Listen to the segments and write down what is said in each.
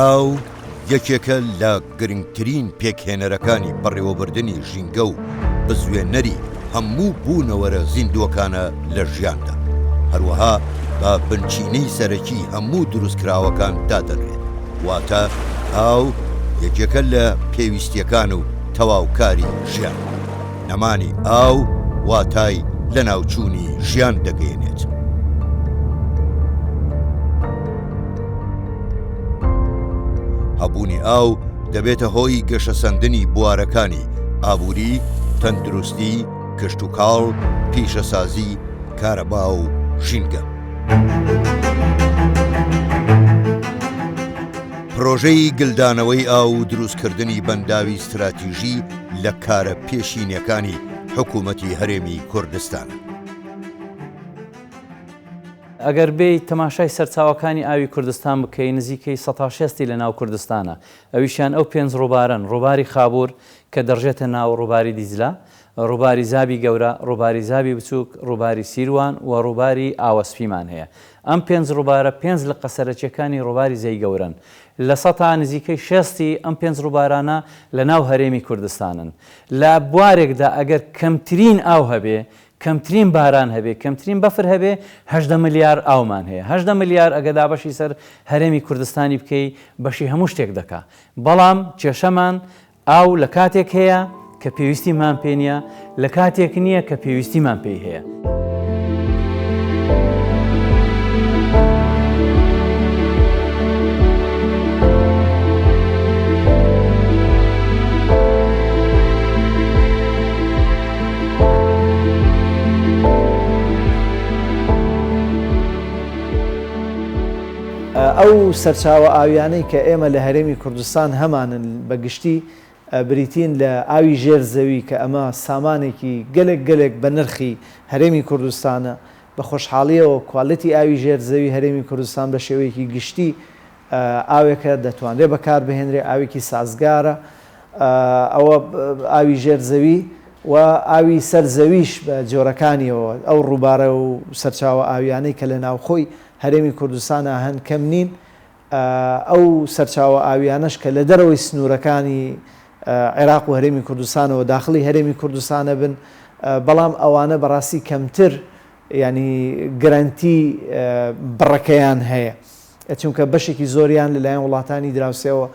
ئاو یەکێکە لە گرنگترین پێکهێنەرەکانی بەڕێوەبردنی ژینگە و بزوێنەری هەموو بوونەوەرە زیندووەکانە لە ژیاندا، هەروەها بە بنچینەی سەرەکی هەموو دروستکراوەکان دادەنرێت، واتە ئاو یەکێکە لە پێویستییەکان و تەواوکاری ژیان. نەمانی ئاو واتای لەناوچوونی ژیان دەگەیەنێت. هەبوونی ئاو دەبێتە هۆی گەشەسەندنی بوارەکانی ئابووری، تەندروستی، کشتوکاڵ، پیشەسازی، کارەبا و ژینگە. پرۆژەی گلدانەوەی ئاو و دروستکردنی بەنداوی ستراتیژی لە کارە پێشینەکانی حکوومەتی هەرێمی کوردستانە. ئەگەر بێیت تەماشای سەرچاوەکانی ئاوی کوردستان بکەی نزیکەی سەتا شێستی لە ناو کوردستانە ئەویشیان ئەو پێنج ڕووبارەن ڕووباری خابوور کە دەڕژێتە ناو ڕووباری دیجلە ڕووباری زابی گەورە ڕووباری زابی بچووک ڕووباری سیروان و ڕووباری ئاوەسپیمان هەیە ئەم پێنج ڕووبارە پێنج لقە سەرەکیەکانی ڕووباری زێی گەورەن لە سەتا نزیکەی شێستی ئەم پێنج ڕووبارانە لە ناو هەرێمی کوردستانن لە بوارێکدا ئەگەر کەمترین ئاو هەبێ کەمترین باران هەبێ، کەمترین بەفر هەبێ، 18 ملیار ئاومان هەیە. 18 ملیار ئەگەر دابەشی سەر هەرێمی کوردستانی بکەی، بەشی هەموو شتێک دەکا. بەڵام کێشەمان ئاو لە کاتێک هەیە کە پێویستیمان پێ نییە، لە کاتێک نییە کە پێویستیمان پێی هەیە. ئەو سەرچاوە ئاویانەی کە ئێمە لە هەرێمی کوردستان هەمانن بە گشتی بریتین لە ئاوی ژێر زەوی کە ئەمە سامانێکی گەلێک گەلێک بە نرخی هەرێمی کوردستانە، بە خۆشحاڵییەوە کوالێتی ئاوی ژێر زەوی هەرێمی کوردستان بە شێوەیەکی گشتی ئاوێکە دەتوانرێ بەکاربهێنرێ، ئاوێکی سازگارە، ئەوە ئاوی ژێر زەوی و ئاوی سەر زەویش بە جۆرەکانیەوە، ئەو ڕووبارە و سەرچاوە ئاویانەی کە لە ناوخۆی هەرێمی کوردستانا هەن کەم نین، ئەو سەرچاوە ئاویانەش کە لە دەرەوەی سنوورەکانی عێراق و هەرێمی کوردستانەوە داخڵی هەرێمی کوردستان ئەبن، بەڵام ئەوانە بەڕاستی کەمتر یانی گرەنتی بڕەکەیان هەیە، چونکە بەشێکی زۆریان لەلایەن وڵاتانی دراوسێوە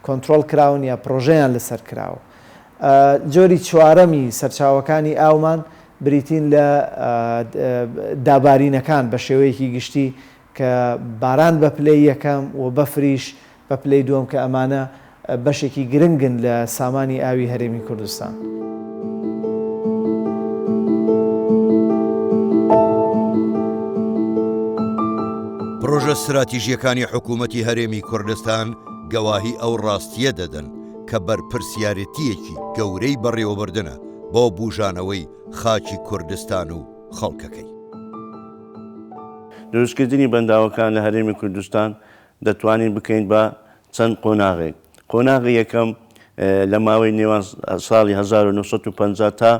کۆنترۆڵ کراون یا پڕۆژەیان لەسەر کراوە. جۆری چوارەمی سەرچاوەکانی ئاومان بریتین لە دابارینەکان بە شێوەیەکی گشتی کە باران بە پلەی یەکەم و بەفریش بە پلەی دووەم کە ئەمانە بەشێکی گرنگن لە سامانی ئاوی هەرێمی کوردستان. پڕۆژە ستراتیژییەکانی حکوومەتی هەرێمی کوردستان گەواهی ئەو ڕاستییە دەدەن کە بەرپرسیارێتییەکی گەورەی بەڕێوەبردنە بۆ بوژانەوەی خاکی کوردستان و خەڵکەکەی. دروستکردنی بەنداوەکان لە هەرێمی کوردستان دەتوانین بکەین بە چەند قۆناغێک. قۆناغی یەکەم لە ماوەی نێوان ساڵی 1950 تا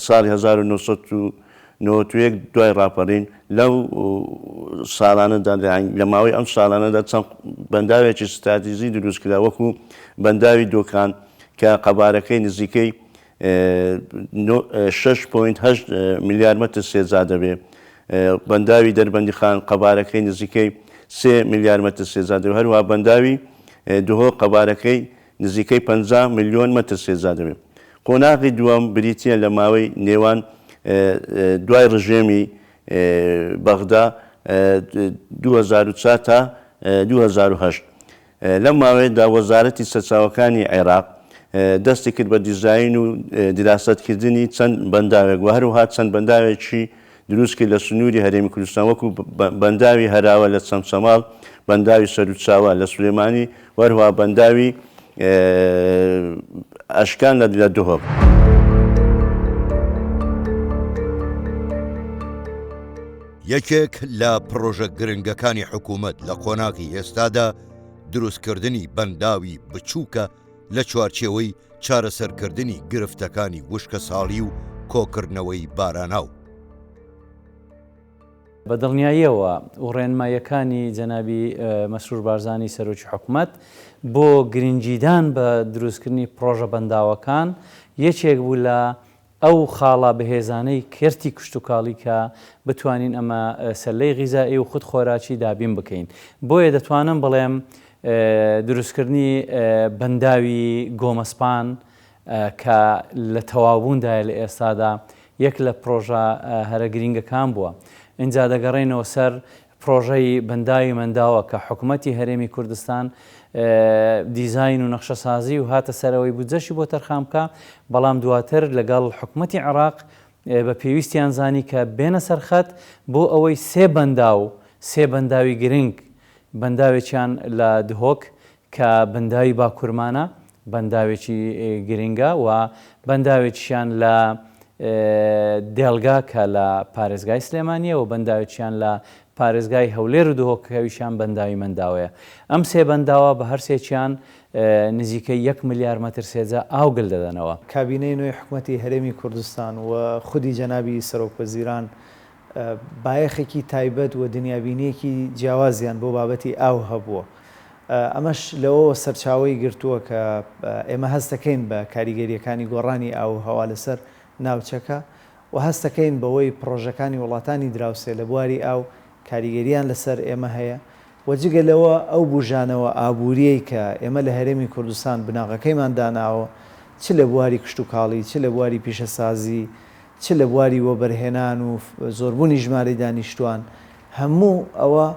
ساڵی 1991 دوای ڕاپەڕین لەو ساڵانەدا لە ماوەی ئەم ساڵانەدا چەند بەنداوێکی ستراتیژی دروست کرا وەکو بەنداوی دۆکان کە قەبارەکەی نزیکەی 6.8 ملیار مەتر سێجا دەبێ. بەنداوی دەربەندیخان قەبارەکەی نزیکەی سێ ملیار مەتر سێجا دەبێ. هەروەها بەنداوی دهۆک قەبارەکەی نزیکەی 50 ملیۆن مەتر سێجا دەبێ. قۆناغی دووەم بریتییە لە ماوەی نێوان دوای ڕژێمی بەغدا 2004 تا 2008. لەم ماوەیەدا وەزارەتی سەرچاوەکانی عێراق دەستی کرد بە دیزاین و دیراسەتکردنی چەند بەنداوێک و هەروەها چەند بەنداوێکی دروست کرد لە سنووری هەرێمی کوردستان وەکو بەنداوی هەراوە لە چەمچەماڵ، بەنداوی سەروچاوە لە سلێمانی و هەروەها بەنداوی ئەشکان لە دهۆک. یەکێک لە پڕۆژە گرنگەکانی حکوومەت لە قۆناغی ئێستادا دروستکردنی بەنداوی بچووکە لە چوارچێوەی چارەسەرکردنی گرفتەکانی وشکەساڵی و کۆکردنەوەی باراناو. بە دڵنیاییەوە و ڕێنماییەکانی جەنابی مەسرور بارزانی سەرۆکی حکومەت بۆ گرنگیدان بە دروستکردنی پڕۆژە بەنداوەکان یەکێک بوو لە ئەو خاڵە بەهێزانەی کەرتی کشتوکاڵی کە بتوانین ئەمە سەلەی غیزائی و خود خۆراکی دابین بکەین. بۆیە دەتوانم بڵێم دروستکردنی بەنداوی گۆمەسپان کە لە تەواوبووندایە لە ئێستادا یەک لە پرۆژە هەرە گرینگەکان بووە. ئینجا دەگەڕێینەوە سەر پرۆژەی بەنداوی مەنداوە کە حکومەتی هەرێمی کوردستان دیزاین و نەخشەسازی و هاتە سەرەوەی بودجەشی بۆ تەرخان بکا، بەڵام دواتر لەگەڵ حکومەتی عێراق بە پێویستیان زانی کە بێنە سەر خەت بۆ ئەوەی سێ بەنداو، سێ بەنداوی گرنگ، بەنداوێکیان لە دهۆک کە بەنداوی باکورمانە، بەنداوێکی گرنگە و بەنداوێکیشیان لە دێڵگە کە لە پارێزگای سلێمانییە و بەنداوێکیشیان لە پارێزگای هەولێر و دهۆک کە ئەویشیان بەنداوی مەنداوەیە. ئەم سێ بەنداوە بە هەرسێکیان نزیکەی یەک ملیار مەتر سێجا ئاو گل دەدەنەوە. کابینەی نوێی حکومەتی هەرێمی کوردستان و خودی جەنابی سەرۆکوەزیران بایەخێکی تایبەت و دنیابینییەکی جیاوازیان بۆ بابەتی ئاو هەبووە. ئەمەش لەوەوە سەرچاوەی گرتووە کە ئێمە هەست دەکەین بە کاریگەرییەکانی گۆڕانی ئاووهەوا لەسەر ناوچەکە و هەست دەکەین بەوەی پڕۆژەکانی وڵاتانی دراوسێ لە بواری ئاو کاریگەرییان لەسەر ئێمە هەیە و جگە لەوە ئەو بوژانەوە ئابوورییەی کە ئێمە لە هەرێمی کوردستان بناغەکەیمان داناوە چ لە بواری کشتوکاڵی چ لە بواری پیشەسازی چ لە بواری وەبەرهێنان و زۆربوونی ژمارەی دانیشتووان هەموو ئەوە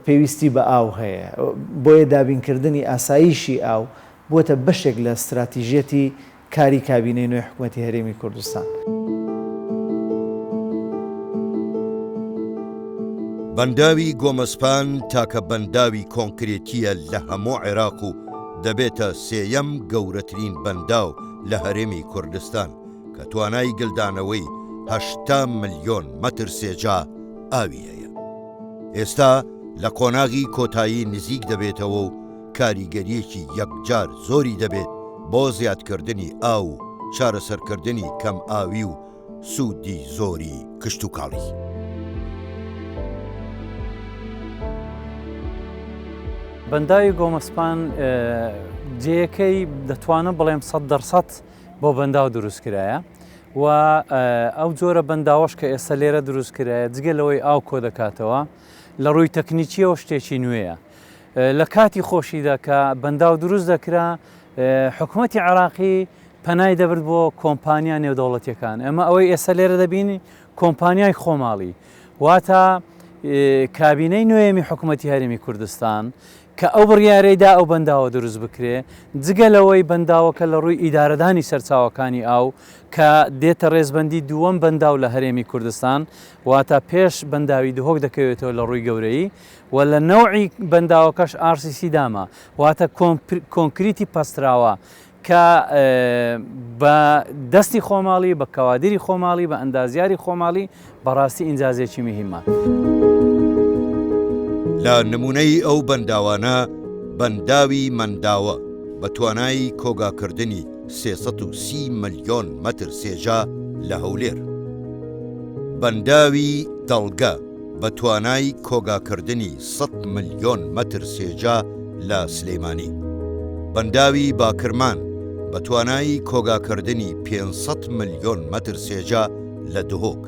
پێویستی بە ئاو هەیە، بۆیە دابینکردنی ئاسایشی ئاو بووەتە بەشێک لە ستراتیژیەتی کاری کابینەی نوێی حکومەتی هەرێمی کوردستان. بەنداوی گۆمەسپان تاکە بەنداوی کۆنکرێتییە لە هەموو عێراق و دەبێتە سێیەم گەورەترین بەنداو لە هەرێمی کوردستان کە توانای گلدانەوەی 80 ملیۆن مەتر سێجا ئاوی هەیە. ئێستا لە قۆناغی کۆتایی نزیک دەبێتەوە و کاریگەرییەکی یەکجار زۆری دەبێت بۆ زیادکردنی ئاو و چارەسەرکردنی کەمئاوی و سوودی زۆری کشتوکاڵی. بەنداوی گۆمەسپان جێیەکەی دەتوانم بڵێم سەد دەرسەد بۆ بەنداو دروست کرایە و ئەو جۆرە بەنداوەش کە ئێستا لێرە دروست کرایە جگە لەوەی ئاو کۆ دەکاتەوە لە ڕووی تەکنیکیەوە شتێکی نوێیە لە کاتی خۆشیدا کە بەنداو دروست دەکرا حکوومەتی عراقی پەنای دەبرد بۆ کۆمپانیا نێودەوڵەتیەکان ئەمە ئەوەی ئێستا لێرە دەبینی کۆمپانیای خۆماڵی واتە کابینەی نوێمی حکوومەتی هەرێمی کوردستان کە ئەو بڕیارەی دا ئەو بەنداوە دروست بکرێ، جگە لەوەی بەنداوەکە لە ڕووی ئیدارەدانی سەرچاوەکانی ئاو کە دێتە ڕێزبەندی دووەم بەنداو لە هەرێمی کوردستان، واتە پێش بەنداوی دهۆک دەکەوێتەوە لە ڕووی گەورەیی و لە نەوعی بەنداوەکەش RCC دامە، واتە کۆنکریتی پەستراوە کە بە دەستی خۆماڵی، بە کەوادری خۆماڵی، بە ئەندازیاری خۆماڵی، بەڕاستی ئینجازێکی مهیمە. لە نموونەی ئەو بەنداوانە، بەنداوی مەنداوە بە توانای کۆگاکردنی 330 ملیۆن مەتر سێجا لە هەولێر. بەنداوی دەڵگە بە توانای کۆگاکردنی سەد ملیۆن مەتر سێجا لە سلێمانی. بەنداوی باکرمان بە توانای کۆگاکردنی 500 ملیۆن مەتر سێجا لە دهۆک،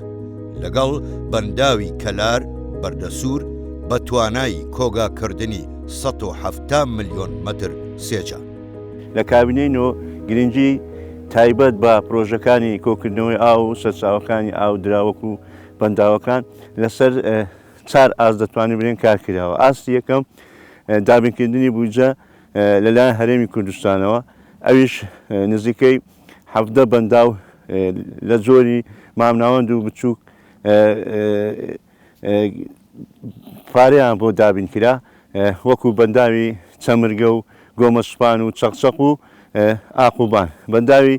لەگەڵ بەنداوی کەلار بەردەسوور بە توانای کۆگاکردنی 170 ملیۆن مەتر سێجا. لە کابینەی نۆ گرنگی تایبەت بە پرۆژەکانی کۆکردنەوەی ئاو و سەرچاوەکانی ئاو درا وەکو بەنداوەکان لەسەر چار ئاست دەتوانین بڵێین کار کراوە. ئاستی یەکەم دابینکردنی بودجە لەلایەن هەرێمی کوردستانەوە ئەویش نزیکەی 17 بەنداو لە جۆری مامناوەند و بچووک پارەیان بۆ دابین کرا وەکو بەنداوی چەمرگە و گۆمەسپان و چەقچەق و ئاقوبان. بەنداوی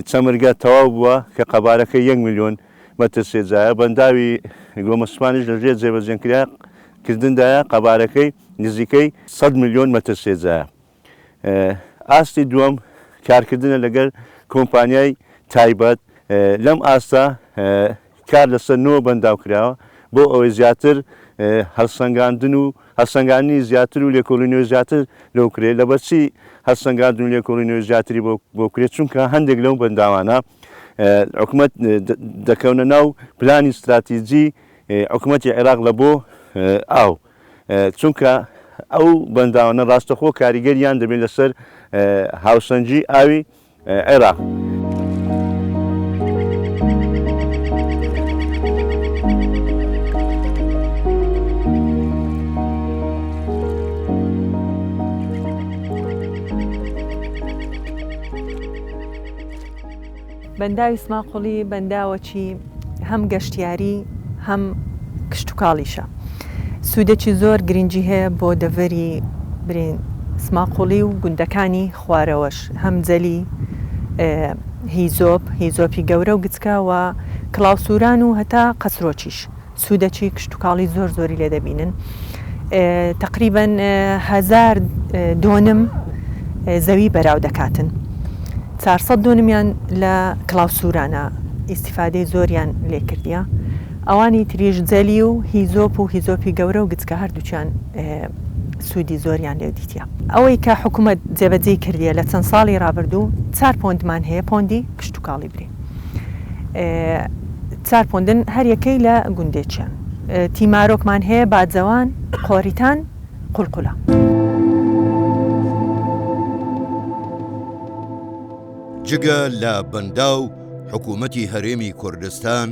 چەمرگە تەواو بووە کە قەبارەکەی یەک ملیۆن مەتر سێجایە، بەنداوی گۆمەسپانیش لە ژێر جێبەجێکرا کردندایە قەبارەکەی نزیکەی 100 ملیۆن مەتر سێجایە. ئاستی دووەم کارکردنە لەگەر کۆمپانیای تایبەت، لەم ئاستە. کار لەسەر نۆ بەنداو کراوە بۆ ئەوەی زیاتر هەڵسەنگاندن و هەڵسەنگاندنی زیاتر و لێکۆڵینەوەی زیاتر لەو کرێ. لەبەر چی هەڵسەنگاندن و لێکۆڵینەوەی زیاتری بۆ بۆ کرێ؟ چونکە هەندێک لەو بەنداوانە حکومەت دەکەونە ناو پلانی ستراتیجی حکومەتی عێراق لە بۆ ئاو. چونکە ئەو بەنداوانە ڕاستەخۆ کاریگەریان دەبێت لەسەر هاوسەنگی ئاوی عێراق. بەنداوی سماقوڵی بەنداوەکی هەم گەشتیاری هەم کشتوکاڵیشە. سوودێکی زۆر گرنگی هەیە بۆ دەڤەری برین سماقوڵی و گوندەکانی خوارەوەش هەم جەلی هیزۆپ، هیزۆپی گەورە و گچکە و کڵاوسووران و هەتا قەسرۆچیش. سوودەکی کشتوکاڵی زۆر زۆری لێ دەبینن تەقریبەن هەزار دۆنم زەوی بەراو دەکاتن 400 دۆنمیان لە کڵاوسوورانە ئیسیفادەی زۆریان لێ کردیە ئەوانی تریش جەلی و هیزۆپ و هیزۆپی گەورە و گچکە هەردووکیان سوودی زۆریان لێ دیتە ئەوەی کە حکوومەت جێبەجێی کردیە لە چەند ساڵی ڕابردوو چار پۆندمان هەیە پۆندی کشتوکاڵی برێ چار پۆندن هەر یەکەی لە گوندێکیان. تیمارۆکمان هەیە باجەوان، قۆریتان، قولقولە. جگە لە بەنداو، حکوومەتی هەرێمی کوردستان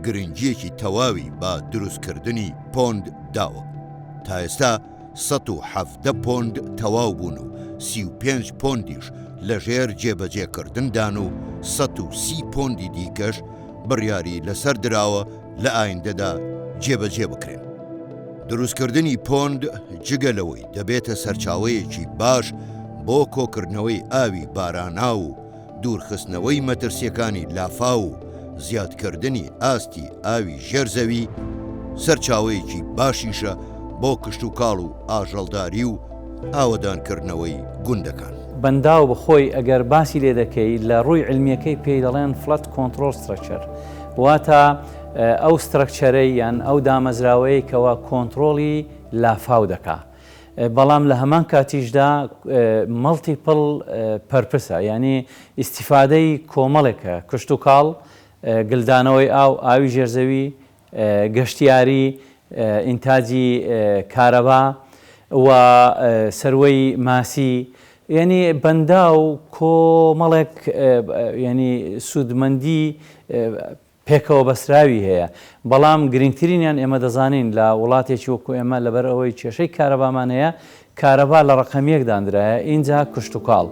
گرنگییەکی تەواوی بە دروستکردنی پۆند داوە. تا ئێستا 117 پۆند تەواو بوون و 35 پۆندیش لەژێر جێبەجێکردندان و 130 پۆندی دیکەش بڕیاری لەسەر دراوە لە ئایندەدا جێبەجێ بکرێن. دروستکردنی پۆند جگە لەوەی دەبێتە سەرچاوەیەکی باش بۆ کۆکردنەوەی ئاوی باراناو و دوورخستنەوەی مەترسییەکانی لافاو و زیادکردنی ئاستی ئاوی ژێر زەوی، سەرچاوەیەکی باشیشە بۆ کشتوکاڵ و ئاژەڵداری و ئاوەدانکردنەوەی گوندەکان. بەنداو بە خۆی ئەگەر باسی لێ دەکەی لە ڕووی عیلمیەکەی پێی دەڵێن flood control structure واتە ئەو structure ەی یان ئەو دامەزراوەیە کەوا کۆنتڕۆڵی لافاو دەکا بەڵام لە هەمان کاتیشدا multiple purpose ە یانی ئیستیفادەی کۆمەڵێکە کشتوکاڵ گلدانەوەی ئاو ئاوی ژێرزەوی گەشتیاری، ئینتاجی کارەبا و سەروەی ماسی، یەنی بەنداو کۆمەڵێک یەنی سوودمەندی پێکەوە بەستراوی هەیە، بەڵام گرنگترینیان ئێمە دەزانین لە وڵاتێکی وەکو ئێمە لەبەر ئەوەی کێشەی کارەبامان هەیە، کارەبا لە ڕەقەم یەک داندرایە ئینجا کشتوکاڵ.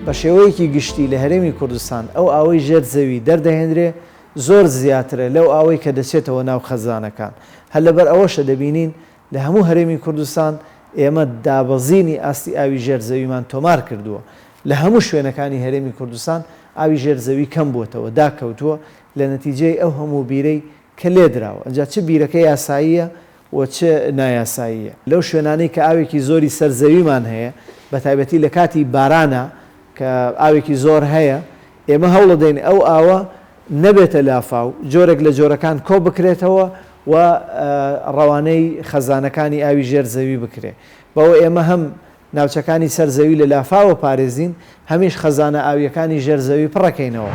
بە شێوەیەکی گشتی لە هەرێمی کوردستان ئەو ئاوەی ژێر زەوی دەردەهێنرێ زۆر زیاترە لەو ئاوەی کە دەچێتەوە ناو خەزانەکان. هەر لەبەر ئەوەشە دەبینین لە هەموو هەرێمی کوردستان ئێمە دابەزینی ئاستی ئاوی ژێر زەویمان تۆمار کردووە. لە هەموو شوێنەکانی هەرێمی کوردستان ئاوی ژێر زەوی کەم بووەتەوە، داکەوتووە لە نەتیجەی ئەو هەموو بیرەی کە لێدراوە. ئینجا چ بیرەکە یاساییە و چ نایاساییە. لەو شوێنانەی کە ئاوێکی زۆری سەر زەویمان هەیە، بەتایبەتی لە کاتی بارانا کە ئاوێکی زۆر هەیە، ئێمە هەوڵەدەین ئەو ئاوە نەبێتە لافاو، جۆرێک لە جۆرەکان کۆبکرێتەوە و ڕەوانەی خەزانەکانی ئاوی ژێر زەوی بکرێ. بەوە ئێمە هەم ناوچەکانی سەر زەوی لە لافاوە پارێزین، هەمیش خەزانە ئاوییەکانی ژێر زەوی پڕەکەینەوە.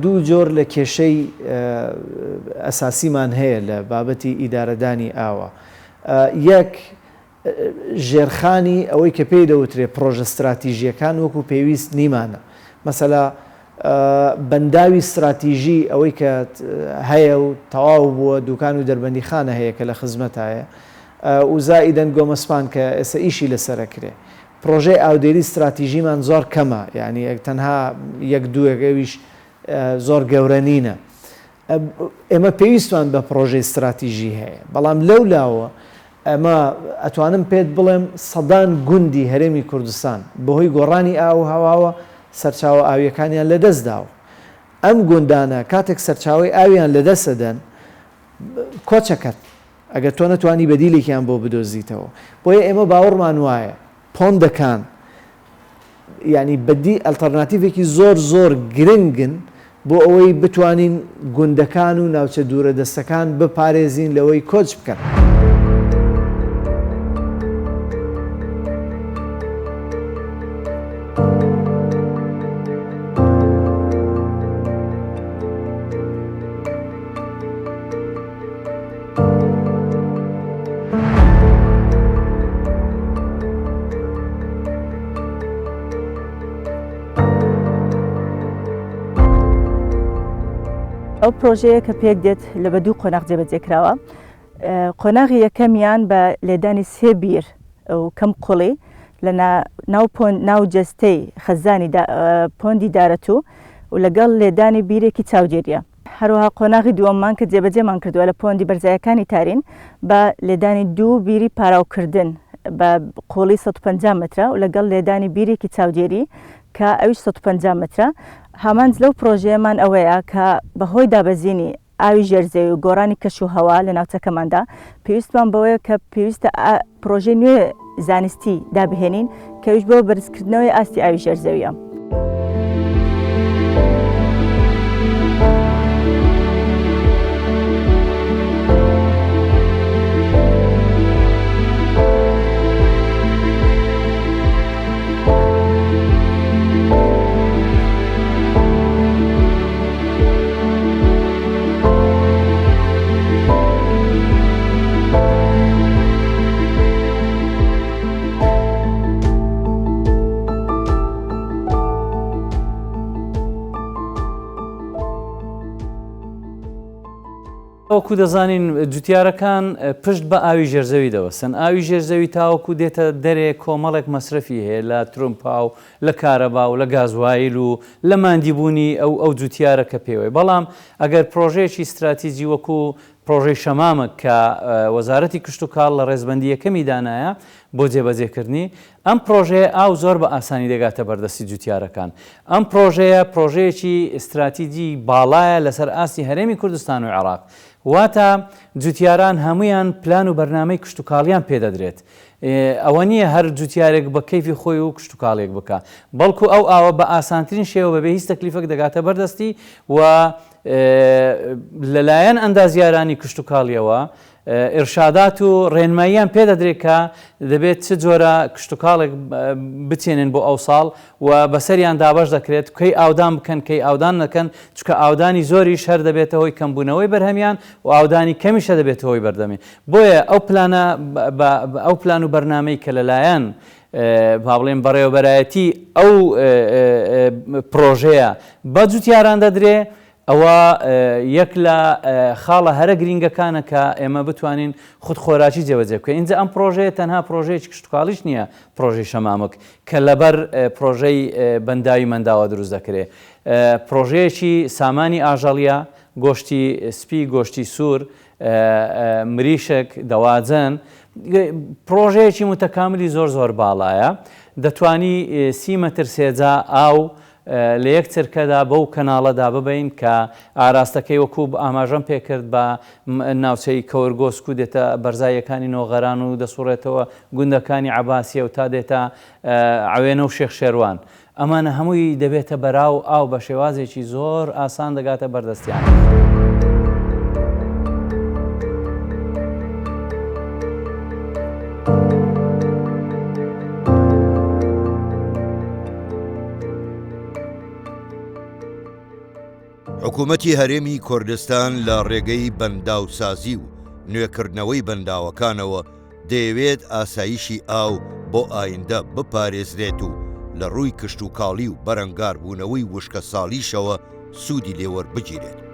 دوو جۆر لە کێشەی ئەساسیمان هەیە لە بابەتی ئیدارەدانی ئاوە. یەک، ژێرخانی ئەوەی کە پێی دەوترێ پڕۆژە ستراتیژییەکان وەکو پێویست نیمانە. مەسەلا. بەنداوی ستراتیژی ئەوەی کە هەیە و تەواو بووە دوکان و دەربەندیخانە هەیە کە لە خزمەتایە و زائیدەن گۆمەسپان کە ئێستا ئیشی لەسەر ئەکرێ. پڕۆژەی ئاودێری ستراتیژیمان زۆر کەمە یانی تەنها یەک دووێک ئەویش زۆر گەورە نینە. ئێمە پێویستمان بە پڕۆژەی ستراتیژی هەیە بەڵام لەو لاوە ئەمە ئەتوانم پێت بڵێم سەدان گوندی هەرێمی کوردستان بەهۆی گۆڕانی ئاووهەواوە سەرچاوە ئاوییەکانیان لەدەست داوە. ئەم گوندانە کاتێک سەرچاوەی ئاویان لەدەست ئەدەن کۆچ ئەکەن ئەگەر تۆ نەتوانی بەدیلێکیان بۆ بدۆزیتەوە. بۆیە ئێمە باوەڕمان وایە پۆندەکان یانی بەدی ئەلتەرناتیڤێکی زۆر زۆر گرنگن بۆ ئەوەی بتوانین گوندەکان و ناوچە دوورەدەستەکان بپارێزین لەوەی کۆچ بکەن. ئەو پرۆژەیە کە پێک دێت لە بە دوو قۆناغ جێبەجێ کراوە قۆناغی یەکەمیان بە لێدانی سێ بیر و کەم قوڵی لە ناو پۆند ناو جەستەی خەزانی پۆندی دارەتوو و لەگەڵ لێدانی بیرێکی چاودێریە. هەروەها قۆناغی دووەممان کە جێبەجێمان کردووە لە پۆندی بەرزایەکانی تارین بە لێدانی دوو بیری پاراوکردن بە قوڵی 150 مەترە و لەگەڵ لێدانی بیرێکی چاودێری کە ئەویش 150 مەترە. ئامانج لەو پرۆژەیەمان ئەوەیە کە بەهۆی دابەزینی ئاوی ژێر زەوی و گۆڕانی کەش و هەوا لە ناوچەکەماندا پێویستمان بەوەیە کە پێویستە پرۆژەی نوێ زانستی دابهێنین کە ئەویش بۆ بەرزکردنەوەی ئاستی ئاوی ژێر زەویە. وەکو دەزانین جوتیارەکان پشت بە ئاوی ژێرزەوی دەبەستن ئاوی ژێرزەوی تاوەکو دێتە دەرێ کۆمەڵێک مەسرەفی هەیە لە ترمپا و لە کارەبا و لە گازوایل و لە ماندیبوونی ئەو ئەو جوتیارە کە پێوەی بەڵام ئەگەر پرۆژەیەکی ستراتیجی وەکو پرۆژەی شەمامک کە وەزارەتی کشتوکاڵ لە ڕێزبەندی یەکەمی دانایە بۆ جێبەجێکردنی ئەم پرۆژەیە ئاو زۆر بە ئاسانی دەگاتە بەردەستی جوتیارەکان ئەم پرۆژەیە پرۆژەیەکی ستراتیجی باڵایە لەسەر ئاستی هەرێمی کوردستان و عێراق واتە جوتیاران هەموویان پلان و بەرنامەی کشتوکاڵیان پێدەدرێت ئەوە نییە هەر جوتیارێک بە کەیفی خۆی و کشتوکاڵێک بکا، بەڵکو ئەو ئاوە بە ئاسانترین شێوە بەبێ هیچ تەکلیفێک دەگاتە بەردەستی و لەلایەن ئەندازیارانی کشتوکاڵیەوە ئیرشادات و ڕێنماییان پێدەدرێت کە دەبێت چ جۆرە کشتوکاڵێک بچێنن بۆ ئەو ساڵ و بەسەریان دابەش دەکرێت کەی ئاودان بکەن کەی ئاودان نەکەن، چونکە ئاودانی زۆریش هەر دەبێتە هۆی کەمبوونەوەی بەرهەمیان و ئاودانی کەمیش هەر دەبێتە هۆی بەردەمی. بۆیە ئەو پلانە ئەو پلان و بەرنامەی کە لەلایەن با بڵێم بەڕێوەبەرایەتی ئەو پڕۆژەیە بە جوتیاران دەدرێ، ئەوە یەک لە خاڵە هەرە گرینگەکانە کە ئێمە بتوانین خودخۆراکی جێبەجێ بکەین. ئینجا ئەم پڕۆژەیە تەنها پڕۆژەیەکی کشتوکاڵیش نییە، پڕۆژەی شەمامک کە لەبەر پڕۆژەی بەنداوی مەنداوە دروست دەکرێ، پڕۆژەیەکی سامانی ئاژەڵییە، گۆشتی سپی، گۆشتی سوور، مریشک، دەواجن، پڕۆژەیەکی متەکاملی زۆر زۆر باڵایە، دەتوانی سی مەتر سێجا ئاو لە یەک چرکەدا بەو کەناڵەدا ببەین کە ئاراستەکەی وەکو ئاماژەم پێکرد بە ناوچەی کەورگۆسک و دێتە بەرزاییەکانی نۆغەران و دەسوڕێتەوە گوندەکانی عەباسیە و تا دێتە عەوێنە و شێخ شێروان ئەمانە هەمووی دەبێتە بەراو ئاو بە شێوازێکی زۆر ئاسان دەگاتە بەردەستیان. حکوومەتی هەرێمی کوردستان لە ڕێگەی بەنداوسازی و نوێکردنەوەی بەنداوەکانەوە دەیەوێت ئاسایشی ئاو بۆ ئایندە بپارێزرێت و لە ڕووی کشتوکاڵی و بەرەنگاربوونەوەی وشکەساڵیشەوە سوودی لێوەربگیرێت.